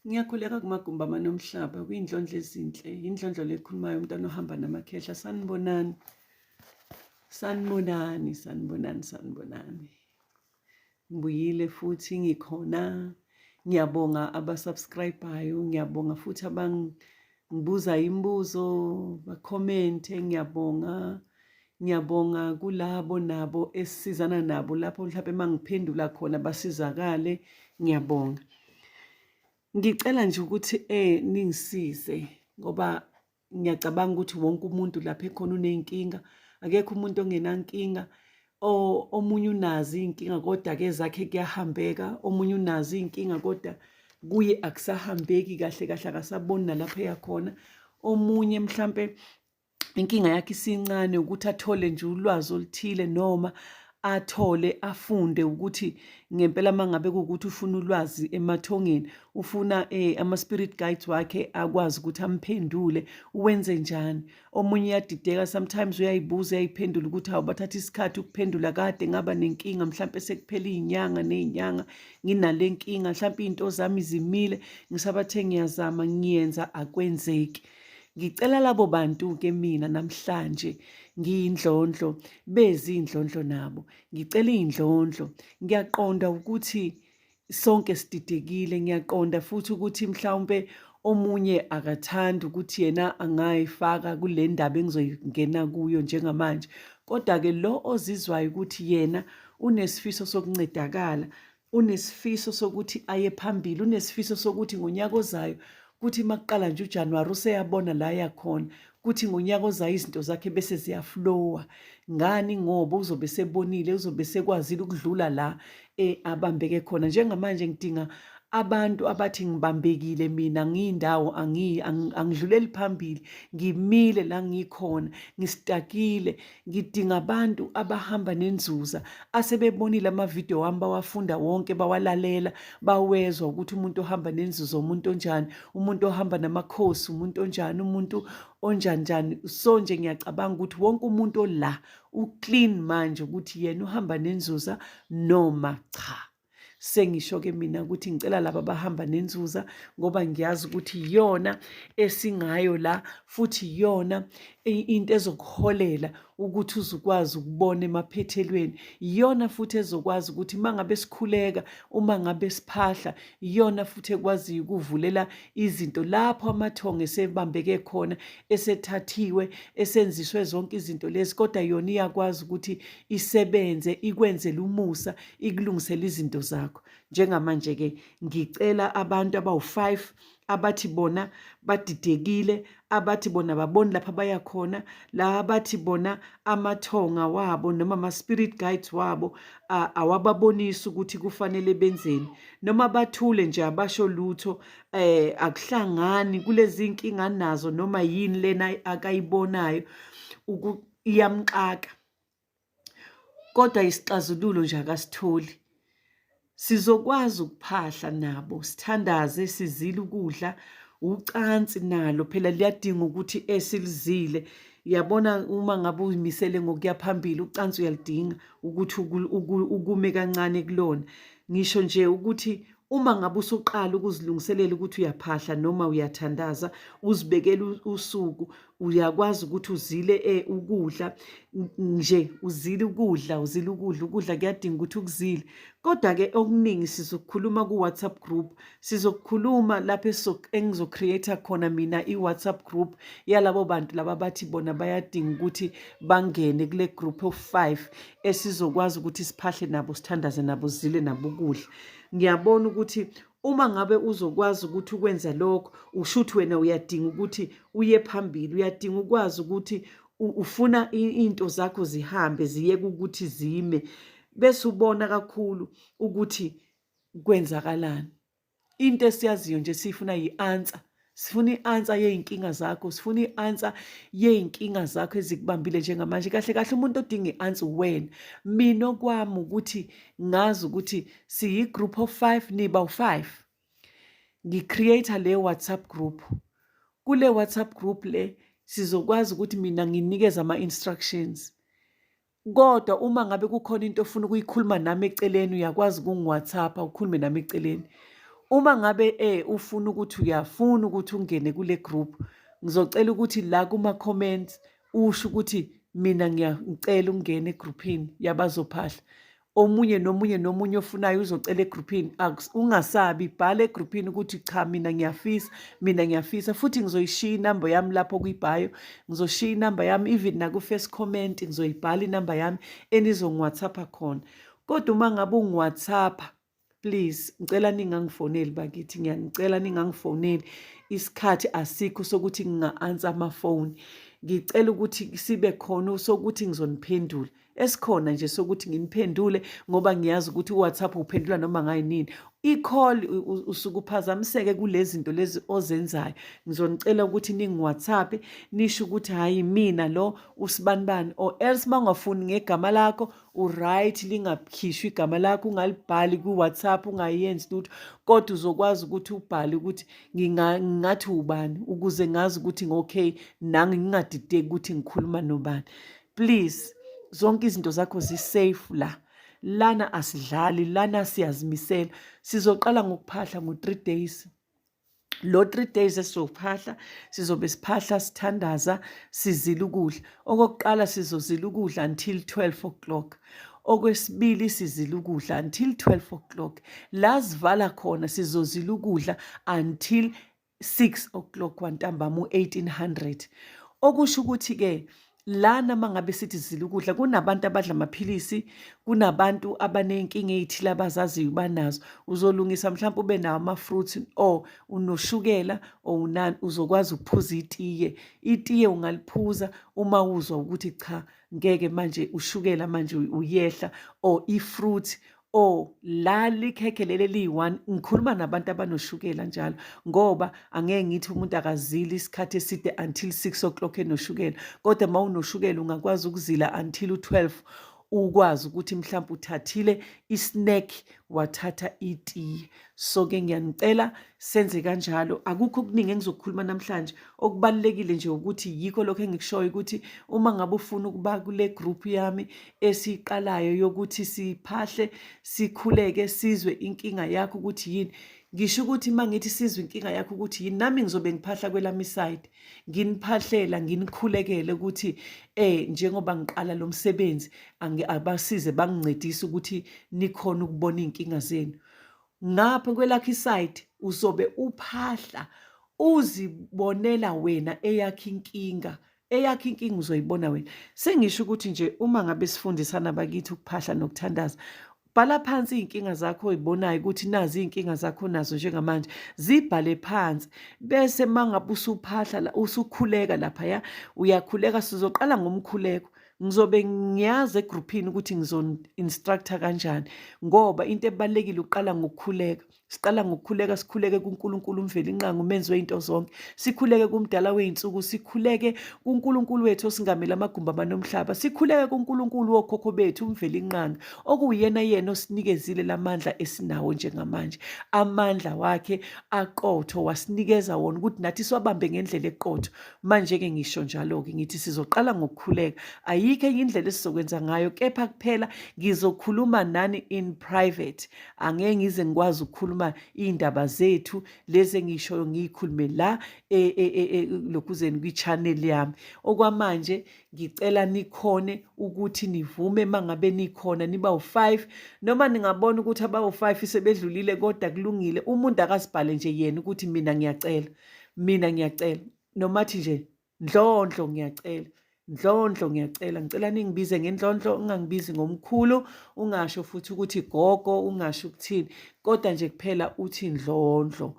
Ngiyakhuleka kumagumbi amane omhlaba kwiy'ndlondlo ezinhle, yindlondlo le ekhulumayo umntwana ohamba namakhehla. Sanibonani, sanibonani, sanibonani, sanibonani. Ngibuyile futhi ngikhona. Ngiyabonga abasubscribe-ayo, ngiyabonga futhi abangibuza imibuzo, bakhomente, ngiyabonga. Ngiyabonga kulabo nabo esisizana nabo lapho mhlawumbe uma ngiphendula khona basizakale, ngiyabonga. Ngicela nje ukuthi ningisize ngoba ngiyacabanga ukuthi wonke umuntu lapha ekhona uney'nkinga, akekho umuntu ongenankinga. Omunye unazo iy'nkinga kodwa-ke ezakhe kuyahambeka, omunye unazo iy'nkinga kodwa kuye akusahambeki kahle kahle akasaboni nalapho eya khona. Omunye mhlampe inkinga yakhe isincane ukuthi athole nje ulwazi oluthile noma athole afunde ukuthi ngempela mangabe kuwukuthi ufuna ulwazi emathongeni ufuna ama-spirit guides wakhe akwazi ukuthi amphendule uwenze njani. Omunye uyadideka sometimes uyayibuza uyayiphendula ukuthi hawu bathatha isikhathi ukuphendula kade ngaba nenkinga mhlampe sekuphela iy'nyanga ney'nyanga nginale nkinga mhlampe iy'nto zami zimile ngisabathe ngiyazama ngiyenza akwenzeki. Ngicela labo bantu-ke mina namhlanje ngiyindlondlo bezindlondlo nabo. Ngicela iy'ndlondlo. Ngiyaqonda ukuthi sonke sididekile, ngiyaqonda futhi ukuthi mhlawumpe omunye akathandi ukuthi yena angayifaka kule ndaba engizoyingena kuyo njengamanje. Kodwa-ke lo ozizwayo ukuthi yena unesifiso sokuncedakala, unesifiso sokuthi aye phambili, unesifiso sokuthi ngonyaka ozayo kuthi makuqala nje uJanuwari useyabona la yakhona kuthi ngonyaka ozayo izinto zakhe bese ziyaflowa. Ngani? Ngoba uzobe sebonile, uzobe sekwazile ukudlula la abambeke khona. Njengamanje ngidinga abantu abathi ngibambekile mina ngiyindawo angidluleli phambili, ngimile la ngikhona, ngistakile. Ngidinga abantu abahamba nenzuza asebebonile amavidiyo wami bawafunda wonke bawalalela bawezwa ukuthi umuntu ohamba nenzuza umuntu onjani, umuntu ohamba namakhosi umuntu onjani, umuntu onjani njani. So nje ngiyacabanga ukuthi wonke umuntu ola uclean manje ukuthi yena uhamba nenzuza noma cha. Sengisho-ke mina ukuthi ngicela laba abahamba nenzuza ngoba ngiyazi ukuthi iyona esingayo la futhi iyona into ezokuholela ukuthi uzukwazi ukubona emaphethelweni. Iyona futhi ezokwazi ukuthi uma ngabe sikhuleka, uma ngabe siphahla, iyona futhi ekwaziyo ukuvulela izinto lapho amathongo esebambeke khona, esethathiwe, esenziswe zonke izinto lezi, kodwa yona iyakwazi ukuthi isebenze, ikwenzele umusa, ikulungisele izinto zakho. Njengamanje-ke ngicela abantu abawu-5 abathi bona badidekile, abathi bona baboni lapha baya khona, la abathi bona amathonga wabo noma ama-spirit guides wabo awababonisi ukuthi kufanele benzeni, noma bathule nje abasho lutho, akuhlangani kulezi nkinga nazo noma yini lena akayibonayo iyamxaka. Kodwa isixazululo nje akasitholi. Sizokwazi ukuphahla nabo, sithandaze, sizile ukudla, ucansi nalo phela liyadinga ukuthi esilizile. Yabona uma ngabe uyimisele ngokuya phambili, ucansi uyaludinga ukuthi ukume kancane kulona. Ngisho nje ukuthi uma ngabe usuqala ukuzilungiselela ukuthi uyaphahla noma uyathandaza, uzibekela usuku, uyakwazi ukuthi uzile ukudla nje, uzile ukudla, uzile ukudla, ukudla kuyadinga ukuthi ukuzile. Kodwa-ke okuningi sizokukhuluma ku-WhatsApp group, sizokukhuluma lapho engizo-create-a khona mina i-WhatsApp group yalabo bantu laba abathi bona bayadinga ukuthi bangene kule group of 5 esizokwazi ukuthi siphahle nabo, sithandaze nabo, sizile nabo ukudla. Ngiyabona ukuthi uma ngabe uzokwazi ukuthi ukwenza lokho, usho ukuthi wena uyadinga ukuthi uye phambili, uyadinga ukwazi ukuthi ufuna iy'nto zakho zihambe ziyeke ukuthi zime, bese ubona kakhulu ukuthi kwenzakalani. Into esiyaziyo nje siyifuna yi-answer. Sifuna i-answer yey'nkinga zakho, sifuna i-answer yey'nkinga zakho ezikubambile njengamanje. Kahle kahle umuntu odinga i-answer uwena. Mina okwami ukuthi ngazi ukuthi siyi-group of 5, niba u-5. Ngi-create le WhatsApp group. Kule WhatsApp group le sizokwazi ukuthi mina nginikeze ama-instructions. Kodwa uma ngabe kukhona into ofuna ukuyikhuluma nami eceleni uyakwazi ukungi-WhatsApp ukhulume nami eceleni. Uma ngabe ufuna ukuthi uyafuna ukuthi ungene kule group, ngizocela ukuthi la kuma-comments usho ukuthi mina ngiyacela ukungena egruphini yabazophahla. Omunye nomunye nomunye ofunayo uzocela egruphini, ungasabi, bhala egruphini ukuthi cha mina ngiyafisa, mina ngiyafisa. Futhi ngizoyishiya inamba yami lapho kwi-bio, ngizoshiya inamba yami even naku-first comment ngizoyibhala inamba yami enizongi-WhatsApp-a khona. Kodwa uma ngabe ungi-WhatsApp-a, please ngicela ningangifoneli bakithi, ngiyanicela ningangifoneli. Isikhathi asikho sokuthi nginga-answer amafoni. Ngicela ukuthi sibe khona sokuthi ngizoniphendula. Esikhona nje sokuthi nginiphendule ngoba ngiyazi ukuthi uWhatsApp uphendula noma ngayinini. I-call usuke uphazamiseke kulezi zinto lezi ozenzayo. Ngizonicela ukuthi ningi-WhatsApp nisho ukuthi hhayi mina lo usibanibani, or else uma ungafuni ngegama lakho u-right, lingakhishwa igama lakho, ungalibhali kwi-WhatsApp, ungayenzi lutho, kodwa uzokwazi ukuthi ubhale ukuthi ngingathi ubani ukuze ngazi ukuthi okay nami ngingadideki ukuthi ngikhuluma nobani. Please, zonke izinto zakho zi-safe la. Lana asidlali, lana siyazimisela. Sizoqala ngokuphahla ngo-3 days. Lo 3 days esizophahla, sizobe siphahla, sithandaza, sizila ukudla. Okokuqala sizozila ukudla until 12 o'clock. Okwesibili sizila ukudla until 12 o'clock. La sivala khona sizozila ukudla until 6 o'clock wantambama u-1800. Okusho ukuthi-ke lana mangabe sithi zila ukudla, kunabantu abadla amaphilisi, kunabantu abaney'nkinga ey'thile abazaziyo banazo. Uzolungisa mhlawumpe ube nawo ama-fruits or unoshukela or unani, uzokwazi ukuphuza itiye. Itiye ungaliphuza uma uzwa ukuthi cha ngeke manje ushukela manje uyehla, or i-fruit or la likhekhe leli eliyi-one. Ngikhuluma nabantu abanoshukela njalo ngoba angeke ngithi umuntu akazili isikhathi eside until 6 o'clock enoshukela, kodwa uma unoshukela ungakwazi ukuzila until u-12, ukwazi ukuthi mhlawumbe uthathile i-snack, wathatha itiye. So-ke ngiyanicela senze kanjalo. Akukho okuningi engizokukhuluma namhlanje. Okubalulekile nje ukuthi yikho lokho engikushoyo ukuthi uma ngabe ufuna ukuba kule group yami esiyiqalayo yokuthi siphahle, sikhuleke, sizwe inkinga yakho ukuthi yini. Ngisho ukuthi uma ngithi sizwe inkinga yakho ukuthi yini, nami ngizobe ngiphahla kwelami isayidi, nginiphahlela, nginikhulekele ukuthi njengoba ngiqala lo msebenzi abasize bangincedise ukuthi nikhone ukubona iy'nkinga zenu. Ngapha kwelakho isayidi uzobe uphahla uzibonela wena eyakho inkinga. Eyakho inkinga uzoyibona wena. Sengisho ukuthi nje uma ngabe sifundisana bakithi ukuphahla nokuthandaza, bhala phansi iy'nkinga zakho oyibonayo ukuthi nazi iy'nkinga zakho nazo njengamanje, zibhale phansi. Bese uma ngabe usuphahla, usukhuleka laphaya, uyakhuleka. Sizoqala ngomkhuleko. Ngizobe ngiyazi egruphini ukuthi ngizo-instructor kanjani, ngoba into ebalulekile uqala ngokukhuleka. Siqala ngokukhuleka, sikhuleke kuNkulunkulu uMvelinqangi, umenzi wey'nto zonke. Sikhuleke kumdala wey'nsuku, sikhuleke kuNkulunkulu wethu osingamele amagumbi amanomhlaba. Sikhuleke kuNkulunkulu wokhokho bethu uMvelinqangi, okuwuyena yena osinikezile lamandla esinawo njengamanje. Amandla wakhe aqotho wasinikeza wona ukuthi nathi siwabambe ngendlela eqotho. Manje-ke ngisho njalo-ke ngithi sizoqala ngokukhuleka. Ayikho enye indlela esizokwenza ngayo, kepha kuphela ngizokhuluma nani in private. Angeke ngize ngikwazi ukukhuluma iy'ndaba zethu lezi engishoyo ngiyikhulume la lokhuzeni kwi-channel yami. Okwamanje ngicela nikhone ukuthi nivume mangabe nikhona niba u-5, noma ningabona ukuthi abawu-5 sebedlulile, kodwa kulungile. Umuntu akazibhale nje yena ukuthi mina ngiyacela, mina ngiyacela, noma athi nje Ndlondlo ngiyacela, Ndlondlo ngiyacela, ngicela ningibize ngendlondlo, ungangibizi ngomkhulu, ungasho futhi ukuthi gogo, ungasho ukuthini, kodwa nje kuphela uthi Ndlondlo.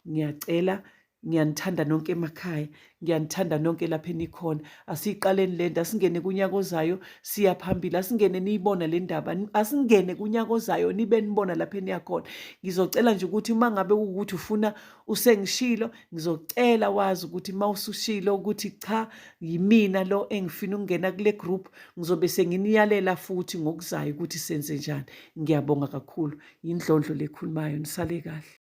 Ngiyacela, ngiyanithanda nonke emakhaya, ngiyanithanda nonke lapho enikhona. Asiyiqaleni le nto, asingene kunyaka ozayo, siya phambili, asingene niyibona le ndaba, asingene kunyaka ozayo nibe nibona lapho eniya khona. Ngizocela nje ukuthi uma ngabe kuwukuthi ufuna usengishilo, ngizocela wazi ukuthi uma usushilo ukuthi cha yimina lo engifuna ukungena kule group, ngizobe senginiyalela futhi ngokuzayo ukuthi senze njani. Ngiyabonga kakhulu. Yindlondlo lekhulumayo, nisale kahle.